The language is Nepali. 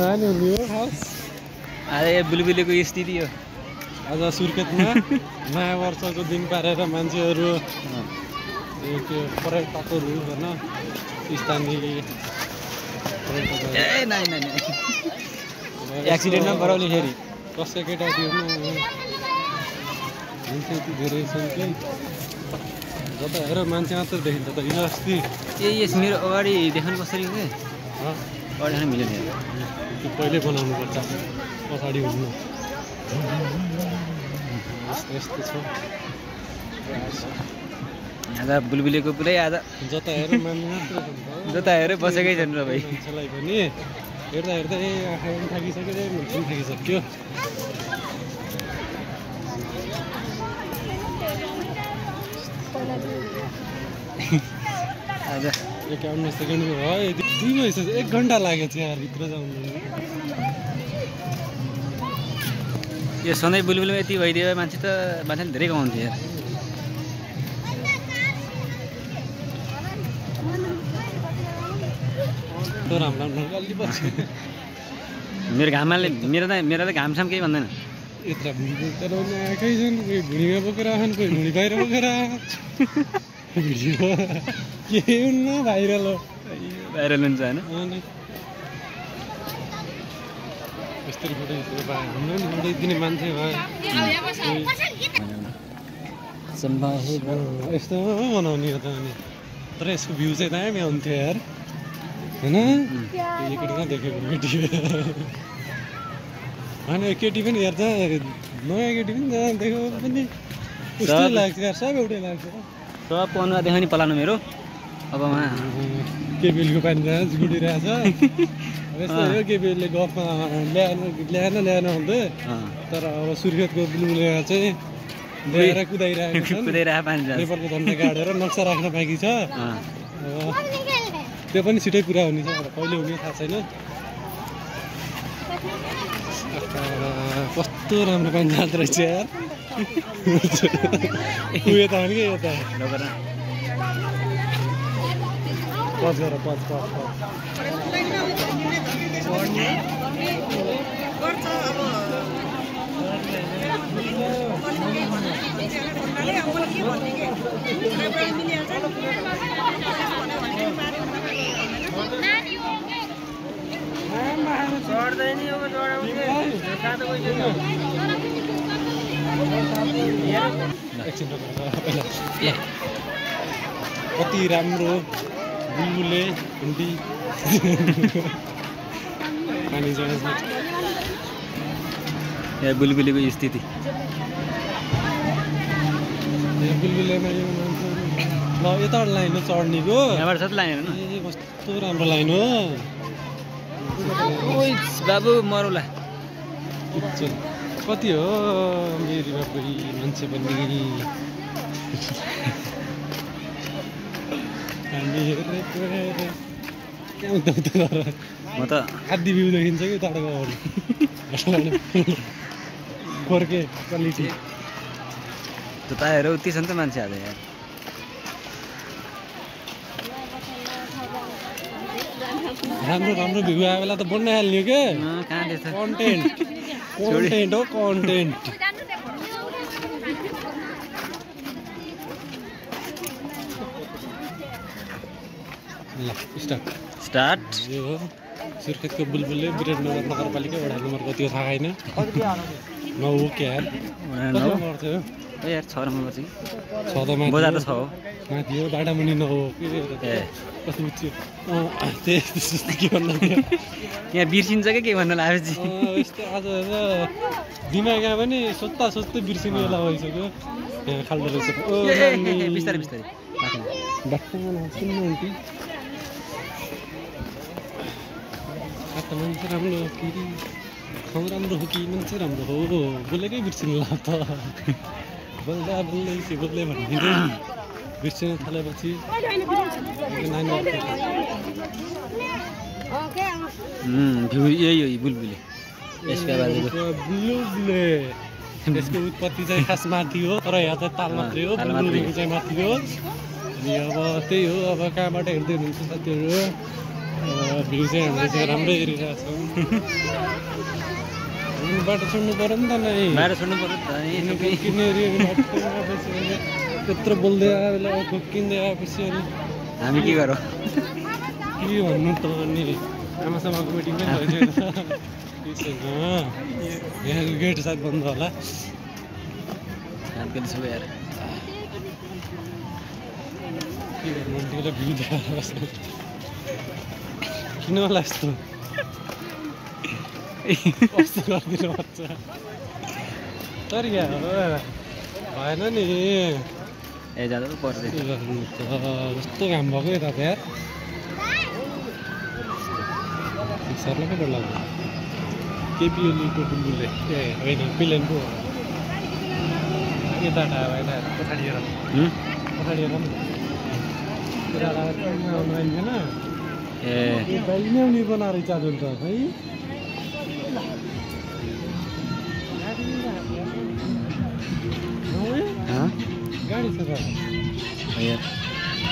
आज बुलबुलेको स्थिति हो। आज सुर्खेतमा नयाँ वर्षको दिन पारेर मान्छेहरू त्यो पर्यटकहरू भन्न स्थानीय एक्सिडेन्टमा गराउने फेरि कसै केटाहरू मान्छे यति धेरै छन् कि जता हेर मान्छे मात्र देखिन्छ त। हिजो अस्ति यस मेरो अगाडि देखाउनु कसरी हो कि अगाडि देखाउनु मिलेन। त्यो पहिल्यै बनाउनु पर्छ, पछाडि हुनु यस्तो छ। आज बुलबुलेको पुरै आज जता हेर मान्छे मात्र जता हेर बसेकै छन् र भाइ। मान्छेलाई पनि हेर्दा हेर्दा आँखा पनि थाकिसक्यो, मान्छे पनि थाकिसक्यो। आज 51 सेकेन्डको भयो, 2 भइसक्यो, 1 घन्टा लाग्यो थियो यार भित्र जाउनु। यो सधैँ बुलबुलमा यति भइदियो मान्छे त मान्छेले धेरै कमाउँथ्यो यार। मेरो घामले मेरो त घामसाम केही भन्दैन। यत्र बुलबुल चलाउने आएकै छन्, कोही भुँडीमा बोकेर आछन्, कोही भुँडी बाहिर बोकेर भिडियो के हुन्न भाइरल हो। भाइरल हुन्छ होइन। यस्तरी फोटो हाम्रो नि फोटो मान्छे भयो यस्तो बनाउने हो त। अनि तर यसको भ्यू चाहिँ दामी आउँथ्यो यार होइन। केटी देखेको केटी होइन, केटी पनि हेर्छ, नयाँ केटी पनि देखेको पनि उस्तै लाग्छ यार, सब एउटै लाग्छ। सब पनुवा देखाउने पलानु मेरो। अब उहाँ केपीएलको पानी गुडिरहेछ। यस्तो हो, केपीएलले गफमा ल्याएन हुँदै, तर अब सुर्खेतको बुलबुले चाहिँ ल्याएर कुदाइरहेको छ। पेपरको झन्डा गाडेर नक्सा राख्न बाँकी छ। त्यो पनि छिटै पुरा हुने छ, कहिले हुने थाहा छैन। कस्तो राम्रो पानी जाँदो रहेछ यार। उयो त कि यो त पच गर पच कति राम्रो बुलबुले हुन्डी पानी जहाजमा यहाँ बुलबुलेको स्थिति। बुलबुलेमा यो मान्छे ल यताबाट लाइन हो चढ्नेको, यहाँबाट छ त लाइन हेर्नु। कस्तो राम्रो लाइन हो बाबु मरौला। कति हो मेरी बाबु मान्छे पनि म त आधी भ्यू देखिन्छ कि तडको गोर्खे क्वालिटी जताहरू उति छ नि त मान्छे आज यार। राम्रो राम्रो भ्यू आयो बेला त बन्न हाल्ने हो क्या। कहाँ देख्छ कन्टेन्ट हो कन्टेन्ट। ल स्टार्ट। यो हो सुर्खेतको बुलबुले विराटनगर नगरपालिका वडा नम्बर कति हो थाहा छैन। 9 हो क्या यार, 9 पर्छ हो यार। 6 नम्बर पर्छ कि 6 त माथि बजार त 6 हो माथि हो, बाटामुनि 9 हो के कस्तो बुझ्यो। त्यस्तो के भन्नु यहाँ बिर्सिन्छ कि के भन्नु लागेपछि। यस्तो आज दिमागमा पनि सोच्दै बिर्सिने बेला भइसक्यो। यहाँ खाल्दो रहेछ बिस्तारै बिस्तारै बाटोमा सुन्नु आन्टी। मान्छे राम्रो हो कि ठाउँ राम्रो हो कि मान्छे राम्रो हो बोलेकै बिर्सिनु ल त। बोल्दा बोल्दै के बोल्दै भनिदिँदै बिर्सिन थालेपछि भ्यू यही हो बुलबुले। बुलबुले यसको उत्पत्ति चाहिँ खास माथि हो, तर यहाँ चाहिँ ताल मात्रै हो, बुलबुलेको चाहिँ माथि हो। अनि अब त्यही हो, अब कहाँबाट हेर्दै हुनुहुन्छ साथीहरू भ्यू चाहिँ हामीले चाहिँ राम्रै हेरिरहेको छौँ बाटो छोड्नु पऱ्यो नि त नै बाहिर छोड्नु पर्यो नि त किन्ने त्यत्रो बोल्दै आएर किन्दै आएपछि अनि हामी के गरौँ के भन्नु त अनि आमासामाको मिटिङ पनि भइसकेको छ यहाँको गेट सायद बन्द होला यार के गर्नु त्यसलाई भ्यू देखाएर बस्नु किन होला यस्तो कस्तो गरिदिनु पर्छ तर यहाँ भएन नि ए जाँदा पो पर्छ के गर्नु त कस्तो घाम भएको यता त यार सर्न पो डर लाग्यो केपिएलईको बुलबुलले ए होइन पिलेन पो यता होइन पछाडि हेर पछाडि हेर नि आउनु आइन्थेन ए दाइ ल्याउने बनाएर चालु त है गाडी छ त यार